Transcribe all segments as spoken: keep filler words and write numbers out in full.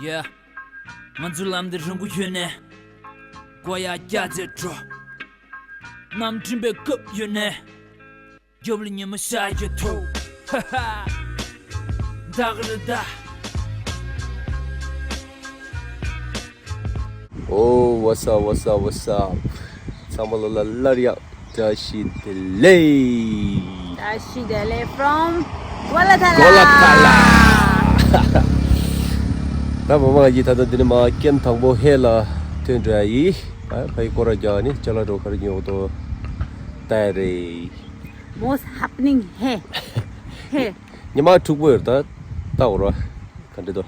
Yeah. ང་ཚོའི་ལམ་འདི་རིང་པོ་ཡོད་ནས། མགོ་ཡར་བཀྱག་ཚེ་འགྲོ། གནམ་གྲིམ་པའི་སྐབས་ཡོད་ནས། རྒྱབ་ལ་ཉི་མ་ཤར་གྱི་ཐོག་ཧ་ཧ། ད་ག་རེ་ད། Oh, what's up, what's up, what's up? ཚང་མ་ལ་ལ་སླར་ཡང་བཀྲ་ཤིས་བདེ་ལེགས། བཀྲ་ཤིས་བདེ་ལེགས་from གོ་ལ་ཐ་ལ། གོ་ལ་ཐ་ལ། ད་མ་མ་ཡི་ད་ལྟ་འདི་ནས་མ་ཀེམ་དང་པོ་ཧེ་ལ་ཐོན་འགྲོ་ཡ་ཡིན། ཨ་ཕ་ཡི་སྐོར་ར་རྒྱག་ནི་ཅ་ལག་འགྲོ་ག་རེ་ཉོ་དོ་ད་རེད། What's happening here? Here. ཉི་མ་དྲུག་པོ་ཡོད་ད་ལྟ་འོར་བ་ག་འདྲེ་དོ།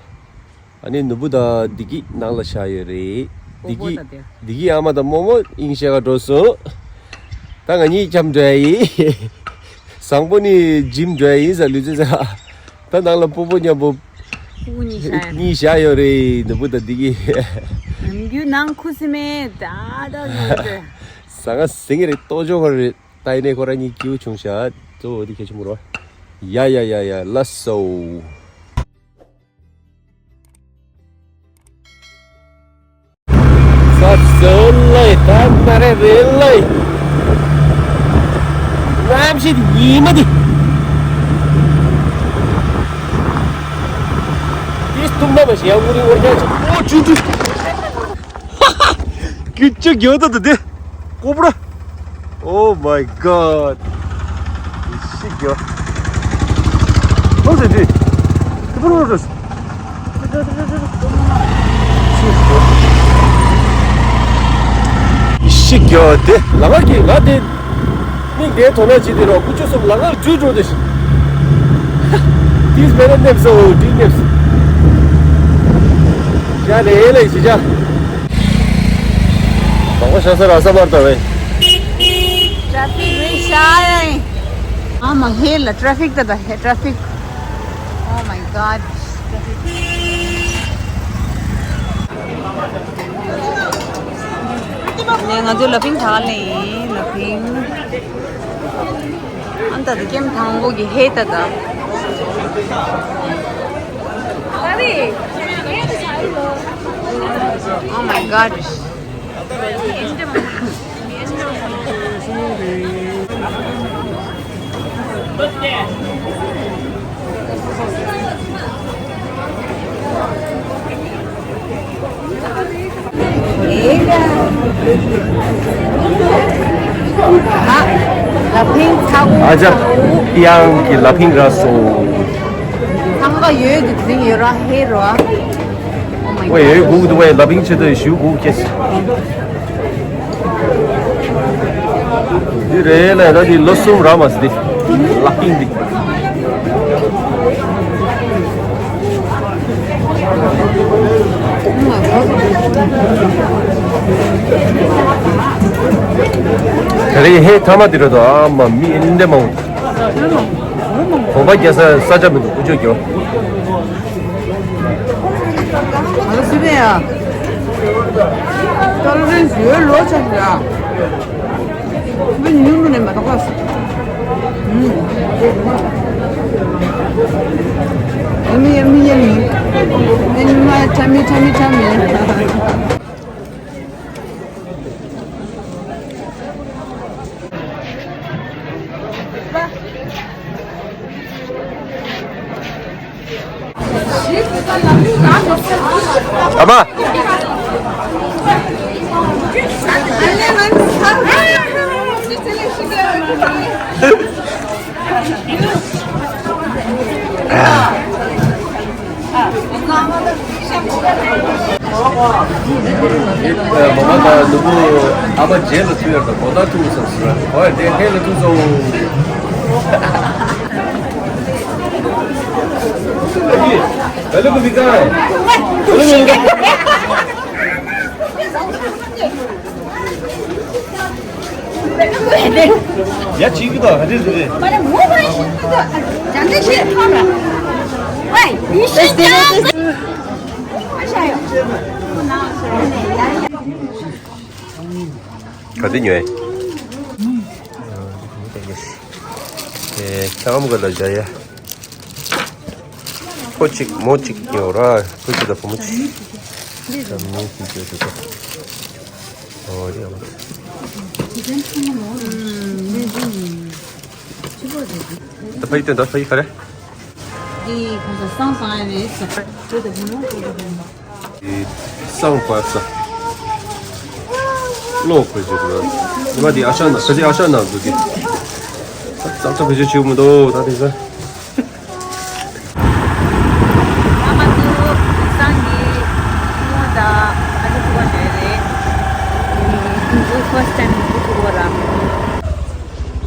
ཨ་ནི་ནུ་བུ་དང་བདེ་སྐྱིད་ནང་ལ་བཞག་ཡོད་རེད། བདེ་སྐྱིད་བདེ་སྐྱིད་ཨ་མ་དང་རྨོ་མོ་དབྱིངས་ཤེས་ག་འགྲོ་སོང་། ད་ང་གཉིས་འཁྱམ་འགྲོ་ཡ་ཡིན། བཟང་པོ་ནི་ཇིམ་འགྲོ་ཡ་ཡིན་ས་ལུས་རྩལ་ས། ད་ནང་ལ་སྤོ་སྤོ་མཉམ་པོ་སྤུ་གུ་གཉིས་བཞག་ཡ། གཉིས་བཞག་ཡོད་རེད་ནུ་བུ་དང་བདེ་སྐྱིད། ནམ་རྒྱུན་ནང་ཁུ་སིམ་མེ་ད་ད་ཡོད་རེད། ཟ་ང་ཟིང་རེད་ལྟོ་ཅོ་ག་རེད། ད་ཡིན་ནའི་ཁོ་རང་གཉིས་སྐྱིད་པོ་བྱུང་ཤག་གཙོ་བོ་འདི་གལ་ཆེན་པོ་རེད་བ། ཡ་ཡ་ཡ་ཡ་ལགས་སོ། ས་སོ་ལེ་ད་ན་རེ་རེ་ལེ། གནམ་གཤིས་ཉི་མ་འདི། དེ་སྟུག་མ་མ་ཞིག་ཡང་ངུ་རིང་བར་རྒྱག་ཅིག་ཨོ་ཆུ་ཆུ། ཀི་ཅི་གྱོད་ད་དེ་ཀོ་པྲ། Oh my god. ཤི་གྱོད། ཨོ་ཟེ་དེ་ཀོ་པྲ་རོ། ཤི་གྱོད་དེ་ལ་ང་གི་ང་དེ། མིག་དེ་དོ་སྣང་བྱེད་དེ་རོགས་ཀུ་ཅོ་སོགས་ལ་ང་བྲོས་འགྲོ་དེ་ཤི། དེས་མེད་ན་ནེབ་སོ་དེ་ནེབ་སོ། ཡ་ལེ་ལེ་ཤི་ཅག་མང་པོ་ཤ་ས་ར་ས་མར་ད་བས། Traffic རེད་ཤག་ཨ་མ་ཧེ་ལ་traffic ད་ད་ཧེ་traffic. Oh my god. Traffic. ནས་ང་ཚོའི་ལ་ཕིང་ཐག་ལེ་ཡིན་ལ་ཕིང་། ཨ་ད་ད་ཀེམ་དང་པོ་གི་ཧེ་ད་ད། Oh my god. ཨ་ཅག་དབྱངས་ཀྱི་ལ་ཕིང་ར་སོང་། ཚང་ཀ་ཡོད་དུ་དེ་རིང་ཡོད་ར་ཧེ་རོ། ཝེ་ཡོད་གུག་དུ་ཝེ་ལ་ཕིང་ཆེ་དུ་ཞུ་གུག་ཁེ་སི། འདི་རེད་ལ་ད་འདི་ལོ་གསུམ་ར་མ་སི་འདི་ལ་ཕིང་འདི། ད་རེས་ཧེ་ཐ་མ་འདི་རེད་དོ་ཨ་མ་མི་ཨིན་འདྲ་མང་། གོམ་པ་རྒྱག་ས་ས་ཆ་མི་འདུག་ཀུ་ཅོ་རྒྱོ། ཨ་ལ་སི་པེ་ཡ། ཏོ་རེ་རེན་སི་ཡོད་ལོ་ཆགས་ཡ། སི་པེ་ཉུང་ཉུང་ནས་མ་གཏོགས་པ། ཨ་མི་ཨ་མི་ཨ་མི། ཨ་མི་མ་ཆ་མི་ཆ་མི་ཆ་མི། ཨ་མ། མ་མ་དང་ནུ་བོ་ཨ་མ་རྗེས་ལ་ཐུག་ཡོད་དང་གོ་ད་ཐུག་སོང་ཟེར་བ་དེ་ཧེ་ལ་ཐུག་སོང་། ཨ་ཅེ། ད་ལུ་གུ་མི་ཀ་ཨེ། ད་ལུ་གུ་མི་ཀ་ཨེ། ཡ་ཅིག་གི་དོ་ཧ་དེ་ཟེར་རེད། ག་དེ་ཉོས། ཨེ་ཁྱམ་ག་ལ་བཞག་ཡ། ཕོ་གཅིག་མོ་གཅིག་ཡོད་ར། ཕོ་གཅིག་དང་བུ་མོ་གཅིག་ད་མོ་གཅིག་ཡོད་འདུག་ཨོ་རེད། ད་ཕ་ཡི་སྟོན་ད་ཕ་ཡི་ག་རེ། འདི་ཁོང་ཚོ་སང་སང་ཡ་ནས་ཟ། འདི་ད་བུ་མོ་འདི་ད་བུ་མོ། སང་པ་ས། ལོ་ཁོ་ཅི་རེད། ཉི་མ་འདི་ཨ་ཤ་ན་ཁ་ཅི་ཨ་ཤ་ན་འདུག་གི་ཙག་ཙག་བེད་སྤྱོད་བྱེད་མི་འདུག་ད་དེ་ས། ཨ་མ་ཏུ་སང་གི་ངོ་ད་ཨ་ཅག་ཐུག་པ་ཞིག་རེད། ཁོ་ཕར་སི་ཊའིམ་ཐུག་པ་ར།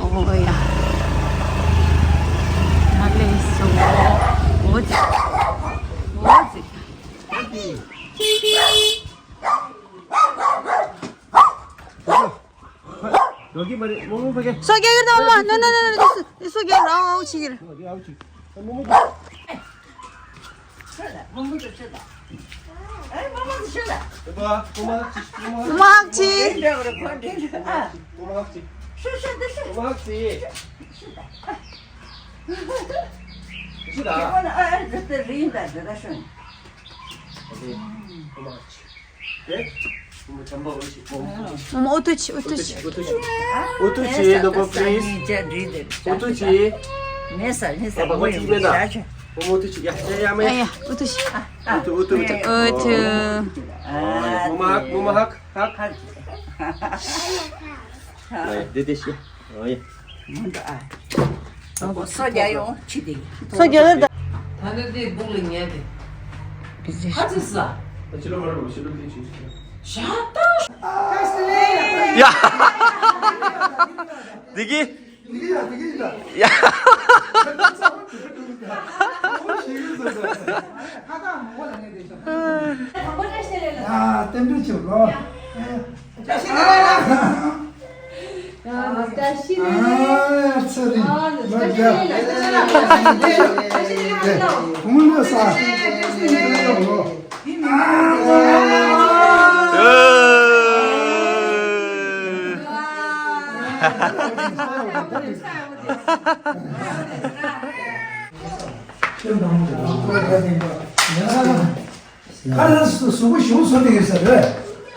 ཨོ་ཡ། མ་ལེ་སོ། འོ་ཙི། འོ་ཙི། སོ་རྒྱག་གི་རེད་མ། ནོ་ནོ་ནོ་ནོ། སོ་རྒྱག་རང་ཨའུ་ཆི་གི་རེད། མ་ཧག་ཆི། ཨོ་ཏུ་ཆི། ཨོ་ཏུ་ཆི། ཨོ་ཏུ་ཆི། ཨོ་ཏུ་ཆི། ནོ་པོ་པི་ལི་སི། ཨོ་ཏུ་ཆི། ཨོ་ཏུ་ཆི། ཡ་ཡ་ཡ་མ་ཡ། ཨོ་ཏུ་ཆི། ཨོ་ཏུ། ཨོ་ཏུ། ཨོ་ཏུ། མོ་མ་ཧག་མོ་མ་ཧག་ཧག་ཧག་དེ་དེ་ཤི། ཨོ་ཡ། མོ་འདྲ་ཨ། སོ་རྒྱག་ཡོང་ཆི་དེ། སོ་རྒྱག་ད། ད་ནི་དེ་སྦུག་ལ་ཉལ་ཏེ། ཧ་ཙི་ས། ད་ཕྱི་ལོགས་མ་རེད་པ། ཕྱི་ལོགས་དེ་ཕྱིན་ཤི། ཤ་སྟག་ཡ། དེ་གི། དེ་གི་ཡ། དེ་གི་ཡ། ཡ། ཨ། རྟེན་འབྲེལ་ཆེ་ལོ། ཁ་ལ་སུ་སུ་གུ་ཞུ་སོ་དེ་ཡོད་ས་རེད།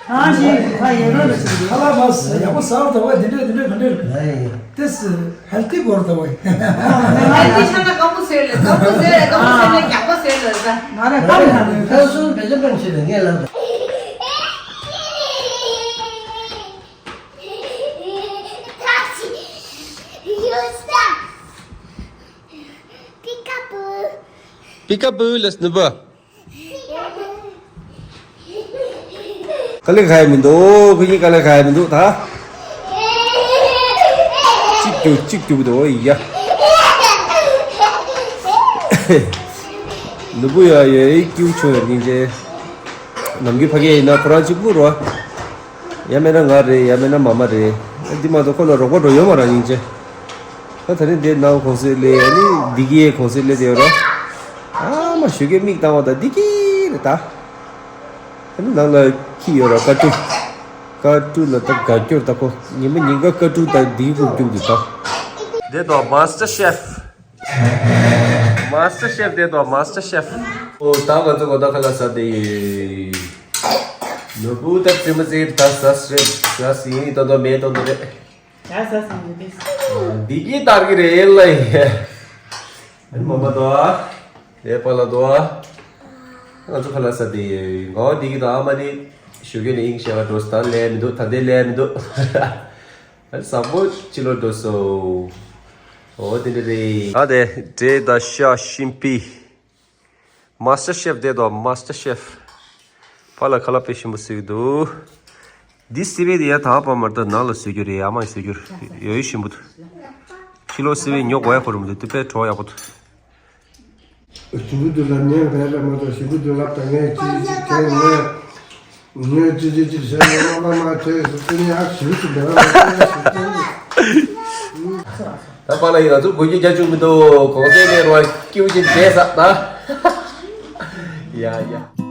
ཨ་ཞེས་ཁ་ཡོད་རེད། ཁ་ལ་མ་ས་ཡག་པོ་ཟ་བར་དོ་བ་དེ་འདྲས་དེ་འདྲས་ག་འདྲས་རེད། དེ་སི་ཧེལ་ཐི་གོར་དོ་བ། ཧེལ་ཐི་ཆ་ན་སྐམ་པོ་ཟོས་ལ་སྐམ་པོ་ཟོས་ལ་སྐམ་པོ་ཟོས་ལ་ཡག་པོ་ཟོས་ལ་ཟ། ང་རེ་ཁ་ལ་ཁ་སུ་བེ་ལེ་པན་ཆེ་ལ་ངས་ལ། Peekaboo, let's nuba. དཀའ་ལས་ཁག་ཡ་མི་འདུག་ཁོ་གཉིས་དཀའ་ལས་ཁག་ཡ་མི་འདུག་ད། གཅིག་ཏུ་གཅིག་ཏུ་འདུག་ཡ། ནུ་བུ་ཡ་ཡ་ཡའི་ཀིའུ་ཆོ་ཡ་སྙིང་རྗེ། ནམ་རྒྱུན་ཕ་གི་ཡིན་ན་ཁོ་རང་གཅིག་པུ་རོ། ཡ་མེད་ན་ང་རེད། ཡ་མེད་ན་མ་མ་རེད། འདི་མ་གཏོགས་ཁོ་ལ་རོགས་པ་འགྲོ་ཡོད་མ་རང་སྙིང་རྗེ། ད་ད་རིང་འདི་ནང་གོང་ཚད་ལས་ཨ་ནི་འདི་གའི་གོང་ཚད་ལས་དེ་ཡོད་ར། ཨ་མ་ཞོགས་ཀས་མིག་བཏང་བ་ད་འདི་གི་རེད་ད། ཨ་ནི་ནང་ལ་ཁྱི་ཡོད་ར་ཀ་ཀྲུ། ཀ་ཀྲུ་ལ་ད་དགའ་སྐྱོར་ད་ཁོ་ཉི་མ་ཉིན་ག་ཀ་ཀྲུ་ད་འདི་གི་སྐུ་རྒྱུག་འདི་ད། འདི་དོ་མཱ་སི་ཊར་ཤེཕ། མཱ་སི་ཊར་ཤེཕ་འདི་དོ་མཱ་སི་ཊར་ཤེཕ། ཨོ་ད་ང་ཚོ་གོ་ད་ཁ་ལ་ས་དེ་ཡོད། ནོར་བུ་ད་བཙུན་མ་ཟེར་ད་ཟ་སི་རེད་ཟ་སི་ཡིན་ཏོ་ཏོ་མེད་ཏོ་ཏོ་རེད། ཡ་ཟ་སོང་ངས་ཏེ། འདི་གིས་ལྟར་གི་རེད་ལ་ཡ། ཨ་ནི་མ་མ་དོ། ལས་པ་ལ་དོ། ང་ཚོ་ཁ་ལ་ས་དེ་ཡོད། ང་འདི་གི་དང་ཨ་མ་ནི་ཞོགས་ཀས་ནས་དབྱིངས་ཤ་བ་འགྲོ་ས་ད་ལས་མི་འདུག་ད་ལྟའི་ལས་མི་འདུག་ཨ་ནི་བཟང་པོ་ཕྱི་ལོགས་འགྲོ་སོ། འོ་དེ་འདྲ་རེད། ཨ་དེ་འབྲས་དང་ཤ་ཤིང་པི། མཱ་སི་ཊར་ཤེཕ་དེ་དོ་མཱ་སི་ཊར་ཤེཕ། ཕ་ལ་ཁ་ལག་དཔེ་ཞིམ་པོ་བཟོས་འདུག་འདི་སི་བེ་དེ་ཡ་ད་བ་མར་ད་ནང་ལ་བཟོས་རྒྱུ་རེད། ཨ་མ་ཡིས་བཟོས་རྒྱུ་རེད། ཡོད་ཡོད་ཞིམ་པོ་འདུག་ཕྱི་ལོགས་སི་བེ་ཉོ་དགོས་ཡ་ཁོ་རུ་མི་འདུག་དེ་དཔེ་བྲོ་ཡག་པོ་འདུག་ཞུ་གི་འདུག་ལ་ནས་བས་ལ་མ་གཏོགས་ཞུ་གི་འདུག་ལབ་ད་ངས་ཅི་ཅི་དྲན་ངས། ངས་ཅི་ཅི་ཅི་ཟེར་ནས་མ་མ་མ་དྲན་སུ་ཙི་ནས་ཨ་ཞུ་ཅི་འདྲ་བ་མ་དྲན་སུ་ཙི་ནས། ད་པཱ་ལགས་ཡིན་ང་ཚོ་དགོས་རྒྱུ་རྒྱ་བཅུག་མི་འདུག་གོང་ཚད་ནས་རོ་སྐྱིའུ་ཅིག་བསྡད་ས་ད། ཡ་ཡ།